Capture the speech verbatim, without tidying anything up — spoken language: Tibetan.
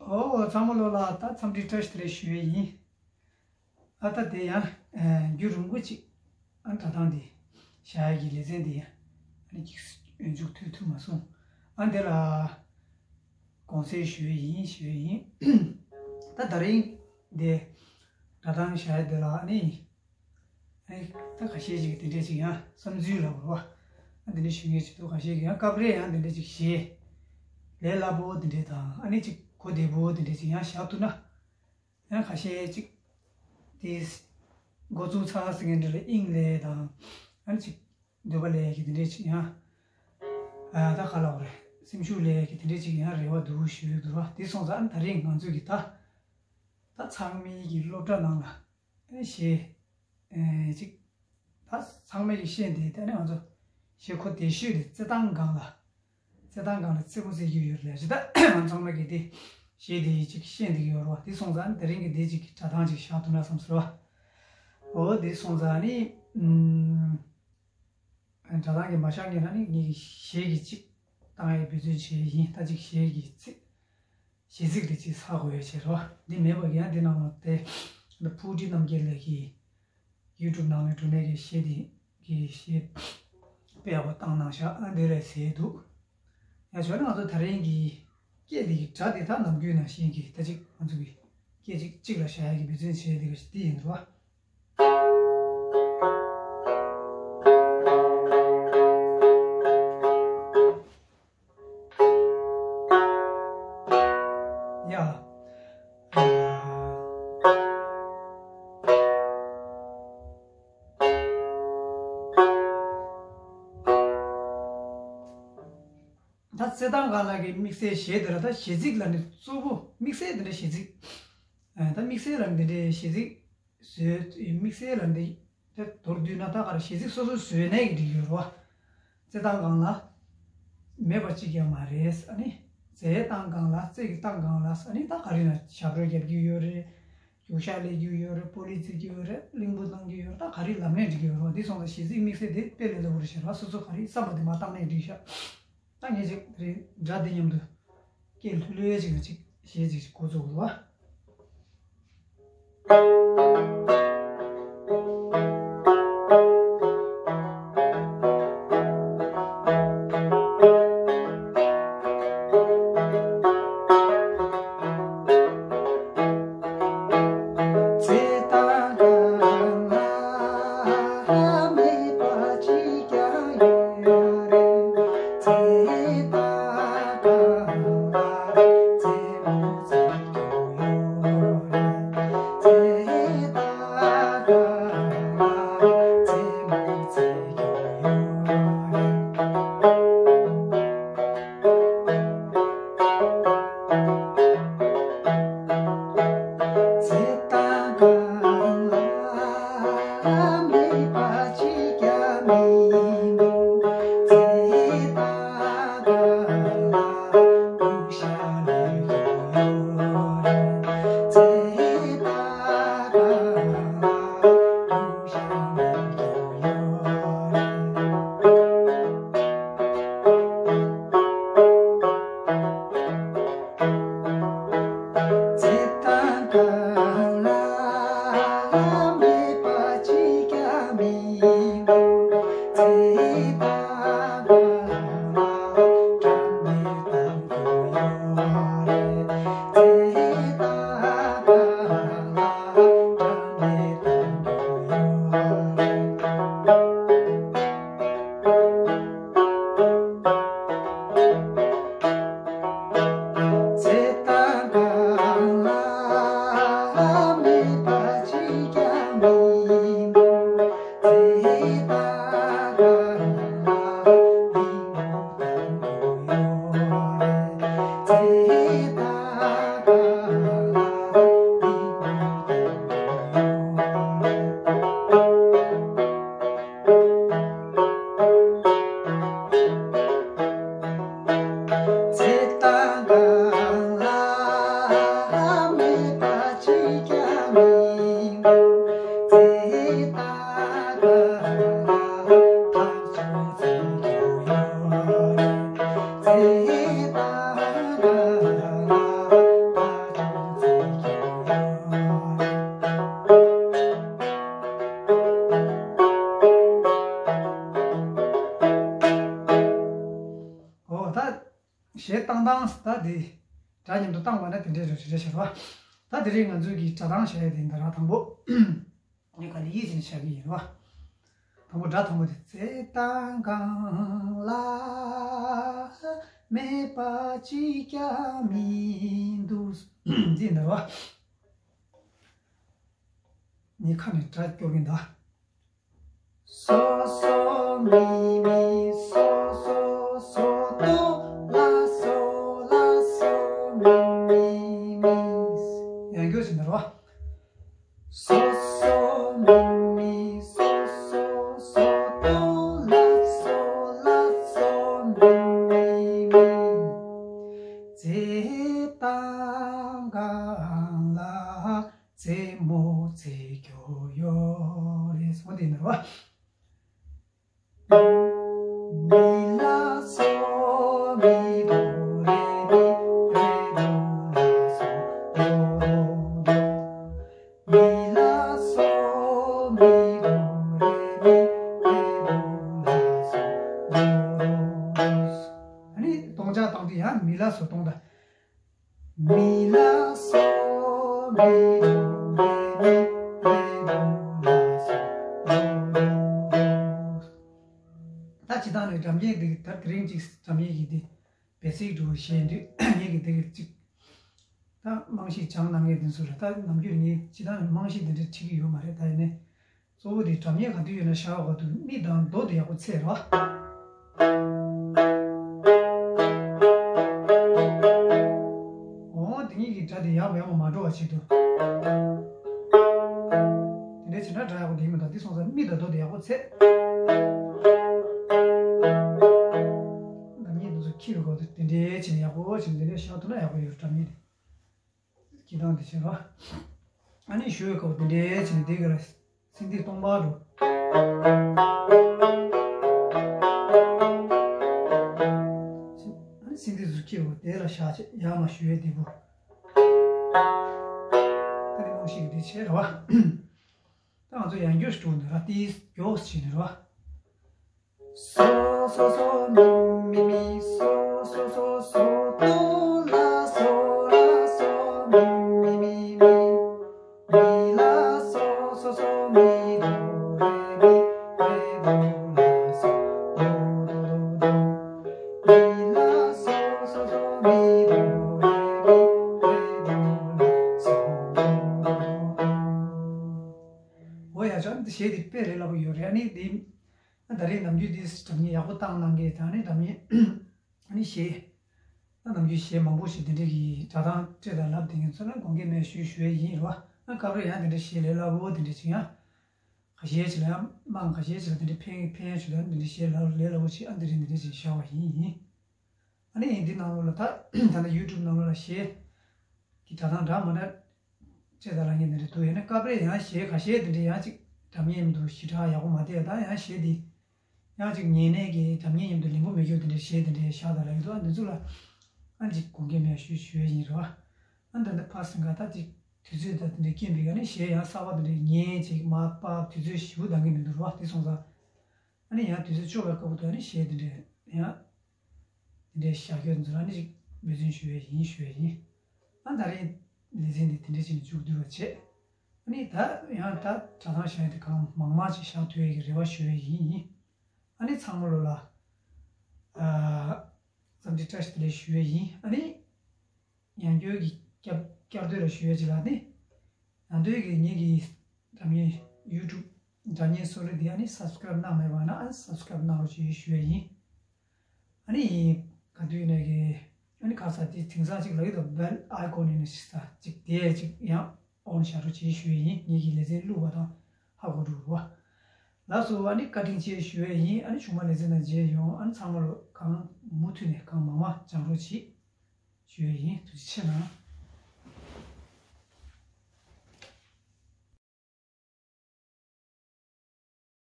ཨོ་ཚང་མ་ལོ་ལ་ད་འཚམས་འདྲི་བཀྲ་ཤིས་བདེ་ལེགས་ཞུ་བའི་ཡིན། ཨ་ད་དེ་ཡང་རྒྱུན་རིང་པོ་ཅིག་ཨ་སྒྲ་གདངས་འདི་བཞག་ཡ་གི་ལེ་ཚན་འདི་ཡང་ཨ་ནི་ཅིག་ཡོན་མཇུག་ཐུབ་ཐུབ་མ་སོང་། ཨ་འདི་ལ་དགོངས་སེལ་ཞུ་བའི་ཡིན་ཞུ་བའི་ཡིན། ད་ད་རིང་འདི་སྒྲ་གདངས་བཞག་ཡ་འདི་ལ་ཨ་ནི་ཨ་ནི་ད་ཁ་ཤས་ཅིག་དེ་འདྲས་ཅིག་ཡང་བསམ་ཚུལ་ལབ་རོ། ཨ་དེ་འདྲས་ཞུ་མཁན་ཅིག་འདུག་ཁ་ཤས་ཀྱིས་ཡང་སྐབས་རེ་ཡང་དེ་འདྲས་ཅིག་གཞས་ལས་སླ་པོ་དེ་འདྲས་དང་ཨ་ནི་ཅིག་གོ་བདེ་པོ་དེ་འདྲས་ཅིག་ཡང་བཞག་ཐུབ་ན། ཡང་ཁ་ཤས་ཅིག་དེ་འགོ་བཙུགས་ཚར་ཟིན་མཁན་འདྲ་ལ་དབྱིངས་ལས་དང་ཨ་ནི་ཅིག་འདོད་པ་ལས་ཀྱི་དེ་འདྲས་ཅིག་ཡང་ཨ་ད་ག་ལབ་དགོས་རེད། སེམས་ཤུགས་ལས་ཀྱི་དེ་འདྲས་ཅིག་ཡང་རེ་བ་འདུག་ཞུ་འདུག་ར། དེ་སོང་ཙང་ཨ་ནི་ད་རིང་ང་ཚོས་ཀྱི་ད་ད་ཚང་མའི་གི་སློབ་གྲྭ་ནང་ལ་ཨ་ནི་གཞས་ཨེ་ཅིག་ད་ཚང་མས་ཀྱི་ཤེས་འདི་ད་ནི་ང་ཚོ་གཞས་གོ་བདེ་ཤོས་དེ་རྩེད་ཐང་སྒང་ལ་རྩེད་ཐང་སྒང་ལ་རྩེད་མོ་རྩེ་རྒྱུ་ཡོད་རེད་ཅེ། ད་ང་ཚང་མ་གི་དེ་གཞས་དེ་ཅིག་ཤེས་འདི་ཡོད་རེད་བ། དེ་སོང་ཙང་དེ་རིང་གི་དེ་ཅིག་སྒྲ་གདངས་ཅིག་བཞག་ཐུབ་ན་བསམ་སོང་བ། འོ་དེ་སོང་ཙང་ནི་ཨུམ། སྒྲ་གདངས་ཀྱི་མ་ཤག་ངེས་ན་ནི་ངེད་ཀྱི་གཞས་ཀྱི་གཅིག་བཏང་ཡའི་འབད་བརྩོན་བྱས་ཡིན། ད་ཅིག་གཞས་ཀྱི་ཚིག་གཞས་ཚིག་དེ་ཅིག་ཧ་གོ་ཡ་བྱས་རོ། འདི་མེད་པ་ཡང་འདི་ནང་ལ་དེ་ཕུག་བྲིས་རྣམ་རྒྱལ་ལགས་ཀྱིས་ཡུ་ཊུབ་ནང་ལ་འགྲོ་ནས་ཀྱི་གཞས་དེ་གི་གཞས་དཔེ་ཡག་པོ་བཏང་གནང་ཤག་ཨ་འདི་ལས་ཟེར་འདུག་ཡ་བྱས་ན་ང་ཚོ་ད་རིང་གི་སྐད་དེ་གི་སྒྲ་དེ་ད་ནམ་རྒྱུན་ནང་བཞིན་གྱི་ད་ཅིག་ང་ཚོ་གི་སྐད་ཅིག་གཅིག་ལ་བཞག་ཡ་གི་འབད་བརྩོན་བྱས་དེ་ག་ཞིག་འདི་ཡིན་རོ། ཡ། ད་རྩེད་ཐང་སྒང་ལ་གི་དམིགས་བསལ་གཞས་དེ་ལ་ད་གཞས་ཚིག་ལ་ནི་གཙོ་བོ་དམིགས་བསལ་དེ་འདྲ་གཞས་ཚིག་ཨ་ད་དམིགས་བསལ་ལ་ནི་དེ་འདྲའི་གཞས་ཚིག་བཟོས་དམིགས་བསལ་ལ་འདི་དེ་མདོར་བསྡུས་ན་ད་ག་རེ་གཞས་ཚིག་སོ་སོ་བཟོས་ནས་ཀྱི་འགྲིག་ཡོད་རེད་བ། རྩེད་ཐང་སྒང་ལ་མེད་པ་གཅིག་ཀྱང་མ་རེད། ཨ་ནི་རྩེད་ཐང་སྒང་ལ་རྩེད་ཀྱི་ཐང་སྒང་ལ་ཨ་ནི་ད་ག་རེ་ན་ཞབས་བྲོ་རྒྱབ་ཀྱི་ཡོད་རེད། རྒྱུག་ཤར་ལས་རྒྱུག་ཡོད་རེད། སྤོ་ལོ་རྩེད་ཀྱི་ཡོད་རེད། གླིང་བུ་བཏང་གི་ཡོད་རེད། ད་ག་རེ་ལབ་ནས་འགྲིག་གི་ཡོད་རེད་བ། འདི་སོང་ཙང་གཞས་ཚིག་དམིགས་བསལ་དེ་དཔེ་ལས་སླ་པོ་རེད་ཤག་ར། སོ་སོ་ག་རེ་བསམ་པ་དེ་མར་བཏང་ནས་འགྲིག་ཤག་ད་ངས་ཅིག་རེད་སྒྲ་འདི་མཉམ་དུ་སྐད་ལྷོད་ལྷོད་ཅིག་ཅིག་གཞས་ཅིག་ཅིག་འགོ་བཙུགས་དགོས་རེད་བ། ད་དེ་སྒྲ་མཉམ་དུ་བཏང་བ་ན་དེ་འདྲའི་རེ་རེ་བྱ་བ། ད་དེ་རིང་ང་ཚོའི་གི་སྒྲ་གདངས་བྱ་ཡ་དེ་འདི་ར་དང་པོ། ངས་ག་ལེ་ཡིད་བཞིན་བྱ་གི་ཡིན་རོ། དང་པོ་སྒྲ་དང་པོ་དེ་ཙེ་ཏང་གང་ལ་མེད་པ་གཅིག་ཀྱང་མི་འདུག་འདི་འདྲ་བ། ངས་ཁ་ནས་སྒྲ་སྐྱོར་གིན་ད། སོ་སོ་མི་མི་སོ་སོ་སོ་དོ་ལ་སོ་ལ་སོ་མི་མི་མི། ཡང་སྐྱོར་ཟིན་འདྲ་བ། སོ་སོ་མི་མི་སོ་སོ་སོ་དོ་ལ་སོ་ལ་སོ་མི་མི་མི། ཙེ་ཏང་གང་ལ་ཙེ་མོ་ཙེ་སྐྱོ་ཡོ་རེ་སོ་དེ་ནར་བ། མི་ལ་སོ་མི་དོ་རེ་མི་རེ་དོ་ལ་སོ་དོ་དོ། མི་ལ་སོ་མི་དོ་རེ་མི་རེ་དོ་ལ་སོ་དོ་དོ། ཨ་ནི་སྟོང་ཆ་བཏང་དུས་ཡང་མི་ལ་སོ་སྟོང་དང་། མི་ལ་སོ་མི་དོ་རེ་མི་རེ་དོ་ལ་སོ་དོ་དོ། ད་སྤྱིར་བཏང་ནས་སྒྲ་སྙན་འདི་ད་དེ་རིང་གཅིག་སྒྲ་སྙན་གྱི་འདི་བེ་སིག་འདྲ་བོ་བཤད་དུས་ངེད་ཀྱི་དེ་གི་གཅིག་ད་རྨང་གཞི་སྦྱང་གནང་མཁན་དེ་ཚོ་ལ་ད་ནམ་རྒྱུན་ངས་སྤྱིར་བཏང་ནས་རྨང་གཞི་དེ་འདྲ་ཁྲིད་ཀྱི་ཡོད་མ་རེད། ད་ཡིན་ནའི་གཙོ་བོ་དེ་སྒྲ་སྙན་ག་དུས་ཡོད་ན་ཤར་བ་དུ་མི་དང་རྡོ་དེ་ཡག་པོ་ཚད་རོ། འོ་དེ་གཉིས་ཀྱི་སྒྲ་དེ་ཡག་མེད་པ་མ་འགྲོ་བ་ཆེད་དུ། དེ་འདྲའི་བྱས་ན་སྒྲ་ཡག་པོ་ལེན་མི་འདུག་དེ་སོང་ཙང་མི་དང་རྡོ་དེ་ཡག་པོ་ཚད། སྒྲ་སྙན་དེ་ཚོ་ཁྱེར་བའི་སྐབས་དུ་དེ་འདྲའི་བྱས་ན་ཡག་པོ་བྱས་ནས་དེ་འདྲའི་ཤར་ཐུབ་ན་ཡག་པོ་ཡོད། སྒྲ་སྙན་དེ། སྐྱིད་ཐང་དེ་བྱས་རོ། ཨ་ནི་ཞུ་བའི་སྐབས་དེ་འདྲའི་བྱས་ནས་དེ་ག་ལ་སིང་དེ་སྟོང་པ་འགྲོ། ཨ་ནི་སིང་དེ་ཟུར་ཁྱེར་བ་དེ་ལ་བཞག་བྱས་ཡར་མར་ཞུ་བའི་དེ་བུ། ད་རེས་རྨང་གཞི་གི་དེ་བྱས་རོ། ད་ང་ཚོ་ཡང་སྐྱོར་ཞིག་འགྲོ་ནས་ར་ཏིས་མགྱོགས་བྱས་ནས་རོ། སོ་སོ་སོ་མི་མི་མི་སོ་སོ་སོ་སོ་དོ་ལ་སོ་ལ་སོ་མི་མི་མི། མི་ལ་སོ་སོ་སོ་མི་དོ་རེ་མི་རེ་དོ་ལ་སོ་དོ་དོ་དོ་དོ། མི་ལ་སོ་སོ་སོ་མི་དོ་རེ་མི་རེ་དོ་ལ་སོ་དོ་དོ་དོ། འོ་ཡ་ཅང་གཞས་འདི་དཔེ་རེད་ལབ་ཡོད་རེད། ཨ་ནི་འདི། ད་རེས་ནམ་རྒྱུན་འདི་སྒྲ་སྙན་ཡག་པོ་བཏང་གནང་མཁན་དང་ནི་སྒྲ་སྙན་ཨ་ནི་གཞས། ད་ནམ་རྒྱུན་གཞས་མང་པོ་ཞིག་འདི་འདྲའི་གི་སྒྲ་གདངས་སྤྲད་དང་ལབ་བསྡད་མཁན་ཚོ་ལ་དགོངས་འགལ་མེད་ཞུ་ཞུ་ཡས་ཡིན་རེད་བ། ཨ་སྐབས་རེ་ཡང་འདི་འདྲའི་གཞས་ལས་སླ་པོ་འདི་འདྲ་ཅིག་ཡང་། ཁ་ཤས་ཅིག་ལ་ཡང་དམངས་ཁ་ཤས་ཅིག་ལ་འདི་འདྲའི་ཕན་ཕན་ཞུ་ལ་འདི་འདྲའི་གཞས་ལ་ལས་སླ་པོ་ཅིག་ཨ་འདི་རེད་འདི་འདྲ་ཅིག་བཞག་པ་ཡིན་ཡིན། ཨ་ནི་འདི་ནང་ལོགས་ལ་ད་ད་ལྟ་ཡུ་ཊུབ་ནང་ལོགས་ལ་གཞས་ཀྱི་སྒྲ་གདངས་འདྲ་མི་འདྲ་སྤྲད་དང་ལབ་མཁན་འདི་འདྲ་འདུག་ཡིན་ན་སྐབས་རེ་ཡང་གཞས་ཁ་ཤས་འདི་འདྲ་ཡང་ཅིག་སྒྲ་སྙན་མཉམ་དུ་ཞེ་དྲག་ཡག་པོ་མ་བསྡད་ཡ་ད་ཡང་གཞས་འདི་ཡང་ཅིག་ཉན་ནས་ཀྱི་སྒྲ་སྙན་མཉམ་དུ་ལེན་པོ་མེད་རྒྱུ་འདི་འདྲ་གཞས་འདི་འདྲ་ཤག་དང་ལབ་ཀྱི་འདུག་ཨ་འདི་ཚོ་ལ་ཨ་ཅིག་དགོངས་འགལ་མེད་ཞུ་ཞུ་ཡས་ཡིན་རེད་བ། ཨ་འདི་འདི་ཕར་སེང་ག་ད་ཅིག་དུས་ཚོད་ད་འདི་འདྲ་རྐྱེན་པས་ག་ནི་གཞས་ཡང་གསར་པ་འདི་འདྲ་ཉན་ཅིག་མ་པ་དུས་ཚོད་ཞེ་པོ་འདང་གི་མི་འདུག་རེད་བ། དེ་སོང་ཙང་ཨ་ནི་ཡང་དུས་ཚོད་ལྕོགས་པའི་སྐབས་དུ་ཨ་ནི་གཞས་འདི་འདྲ་ཡང་། དེ་འདྲའི་བྱ་སྤྱོད་འཛིན་ར་ནི་ཅིག་འབད་བརྩོན་ཞུ་ཡས་ཡིན་ཞུ་ཡས་ཡིན། ཨ་ད་རེས་ལེ་ཚན་འདི་དེ་འདྲའི་ཅིག་མཇུག་བསྡུ་བ་བྱས། ཨ་ནི་ད་ཡང་ད་སྒྲ་གདངས་བྱ་ཡས་དེ་གང་མང་མང་ཅིག་བཞག་ཐུབ་ཡས་ཀྱི་རེ་བ་ཞུ་ཡས་ཡིན་ཡིན། ཨ་ནི་ཚང་མ་ལོ་ལ་ཨ་འཚམས་འདྲི་བཀྲ་ཤིས་བདེ་ལེགས་ཞུ་ཡས་ཡིན། ཨ་ནི་ཡང་བསྐྱར་གྱི་བསྐྱར་བསྐྱར་ཟློས་ལ་ཞུ་ཡས་ཅིག་ལ་ནི་ཡང་ཟློས་ཀྱི་ངེད་ཀྱི་སྒྲ་སྙན་ཡུ་ཊུབ་སྒྲ་སྙན་སོ་ལེ་འདི་ཨ་ནི་སབ་སི་ཀ་རབ་གནང་མེད་པ་ན་ཨ་ནི་སབ་སི་ཀ་རབ་གནང་རོགས་ཞེས་ཞུ་ཡས་ཡིན། ཨ་ནི་ག་དུས་ནས་ཀྱི་ཨ་ནི་ཁ་ས་དེ་དེང་སང་ཅིག་ལ་ཡོད་དོ་བེལ་ཨའི་ཀོན་ནས་ནས་ཤི་ས་ཅིག་དེ་ཅིག་ཡང་ཨོན་བྱ་རོགས་ཅེས་ཞུ་ཡས་ཡིན། ངེད་ཀྱི་ལེ་ཚན་བླུགས་པ་དང་ཧ་གོ་འགྲོ་རུ་བ། ལགས་སོ། ཨ་ནི་བཀའ་དྲིན་ཆེ་ཞུ་ཡས་ཡིན། ཨ་ནི་ཆུང་མ་ལེ་ཚན་ནང་མཇལ་ཡོང་། ཨ་ནི་ཚང་མ་ལོ་གང་མུ་མཐུད་ནས་གང་མང་མང་སྦྱང་རོགས་གྱིས་ཞུ་ཡས་ཡིན། ཐུགས་རྗེ་ཆེ་གནང་།